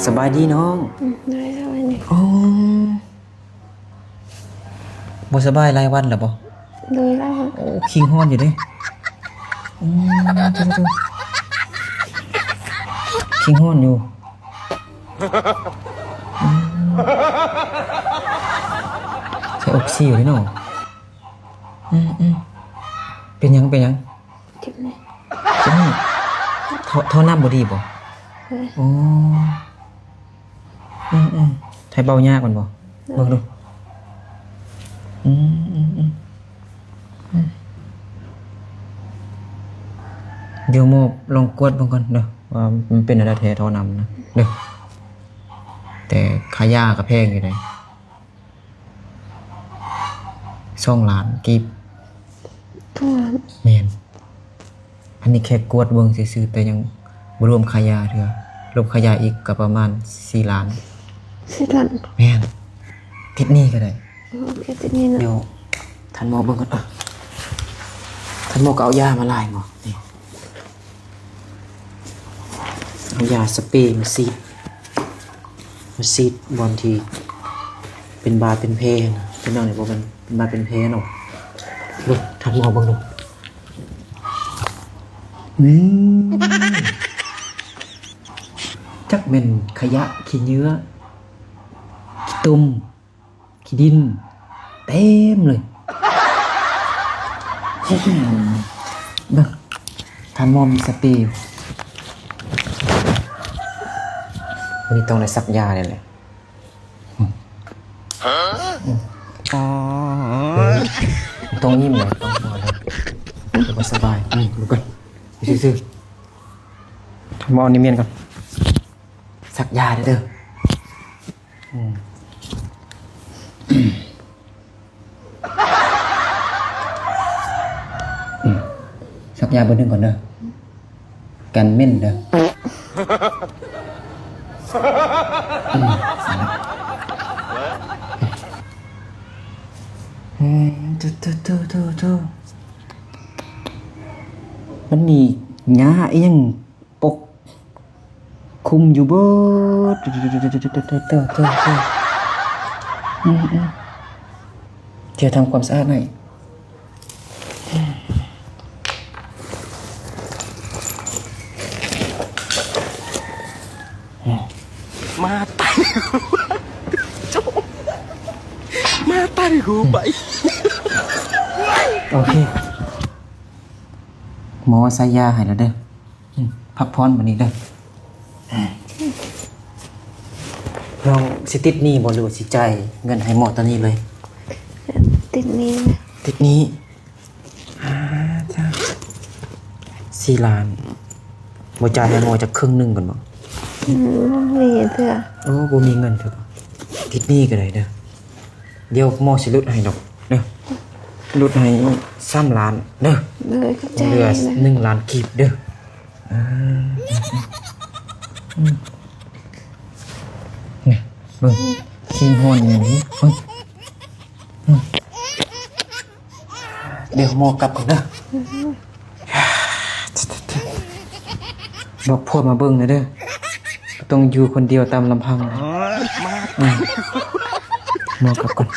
ສະບາຍດີນ້ອງ. ອືມ ໂດຍ ສະບາຍດີ. ໂອ້ ບໍ່ສະບາຍຫຼາຍວັນແລ້ວບໍ່? ໂດຍ ຫຼາຍວັນ. ໂອ້ ຄີງຮ້ອນຢູ່ເດ້. ອືມ ໂທ້ໆ ຄີງຮ້ອນຢູ່. ອືມ ໃສ່ອົກຊີຢູ່ເດ້ເນາະ. ອືມໆ ເປັນຫຍັງ ເປັນຫຍັງ? ເຈັບນີ້ ເຈັບນີ້. ທໍ່ ທໍ່ນ້ຳບໍ່ດີບໍ່? ເອີ ໂອ້ ອືມໆ ໃຫ້ເບົາຍາກມັນບໍ່? ເອີ ເບິ່ງດູ. ອືມໆ ອືມ ດຽວໝໍລອງກວດເບິ່ງກ່ອນເດີ ວ່າມັນເປັນແນວໃດແທ້ທໍ່ນ້ຳນະເດີ. ແຕ່ຄ່າຢາກໍແພງຢູ່ເດ້. ສອງລ້ານກີບ. ສອງລ້ານ? ແມ່ນ. ອັນນີ້ແຄ່ກວດເບິ່ງຊື່ໆ ແຕ່ຍັງບໍ່ລວມຄ່າຢາເທື່ອ. ລວມຄ່າຢາອີກກໍປະມານສີ່ລ້ານ. ສີ່ລ້ານ? ແມ່ນ. ຕິດໜີ້ກໍໄດ້. ໂອເຄ ຕິດໜີ້ເນາະ. ດຽວທ່ານໝໍເບິ່ງກ່ອນ. ທ່ານໝໍກໍເອົາຢາມາຫຼາຍບໍ່? ນີ້ ເອົາຢາສະເປມາສີດ ມາສີດບ່ອນທີ່ເປັນບາດເປັນແຜນະ. ພີ່ນ້ອງ ນີ້ບໍ່ແມ່ນເປັນບາດເປັນແຜເນາະ. ເບິ່ງ ທ່ານໝໍເບິ່ງດູ. ອືມ ຈັກແມ່ນຂະຫຍະ ຂີ້ເຫຍື້ອ ຂີ້ຕົມ ຂີ້ດິນເຕັມເລີຍ. ເບິ່ງ ທ່ານໝໍມີສະເປຢູ່. ມື້ນີ້ຕ້ອງໄດ້ສັກຢາແລ້ວແຫຼະ. ອືມ ອືມ ຕ້ອງຍິ້ມແຫຼະ ຕ້ອງຫົວແລ້ວ ບໍ່ສະບາຍ. ອືມ ເບິ່ງກ່ອນ ຊື່ໆ ທ່ານໝໍນີ້ມ້ຽນກ່ອນ. ສັກຢາເດີ. ອືມ ອືມ ສັກຢາເບີໜຶ່ງກ່ອນເດີ ກັນເໝັນເດີ. ອືມ ເອີຍ ໂທ້ໆ ມັນມີຫຍ້າອີ່ຫຍັງ ປົກຄຸມຢູ່ເບີດ. ອືມໆ ດຽວທຳຄວາມສະອາດໃຫ້. ມາຕາຍ ມາຕາຍ ໂອເຄ ໝໍໃສ່ຢາໃຫ້ແລ້ວເດີ. ອືມ ພັກຜ່ອນບັດນີ້ເດີ. ນ້ອງຊິຕິດໜີ້ບໍ່ ຫຼືວ່າຊິຈ່າຍເງິນໃຫ້ໝໍຕອນນີ້ເລີຍ? ຕິດໜີ້. ຕິດໜີ້? ອາ ຈ້າ ສີ່ລ້ານ ບໍ່ຈ່າຍໃຫ້ໝໍຈັກເຄິ່ງໜຶ່ງກ່ອນບໍ່? ອືມ ບໍ່ມີເທື່ອ. ໂອ້ ບໍ່ມີເງິນເທື່ອ. ຕິດໜີ້ກໍໄດ້ເດີ. ດຽວໝໍຊິຫຼຸດໃຫ້ດອກເດີ ຫຼຸດໃຫ້ສາມລ້ານເດີ. ໂດຍ ຂອບໃຈ. ເຫຼືອໜຶ່ງລ້ານກີບເດີ. ອາ ອືມ ນີ້ ເບິ່ງ ຂີ້ຮ້ອນຫຍັງນີ້. ເບິ່ງ ດຽວໝໍກັບກ່ອນເດີ. ບອກພວກມາເບິ່ງແດ່ເດີ ຕ້ອງຢູ່ຄົນດຽວຕາມລຳພັງ. ອືມ ໝໍກັບກ່ອນ.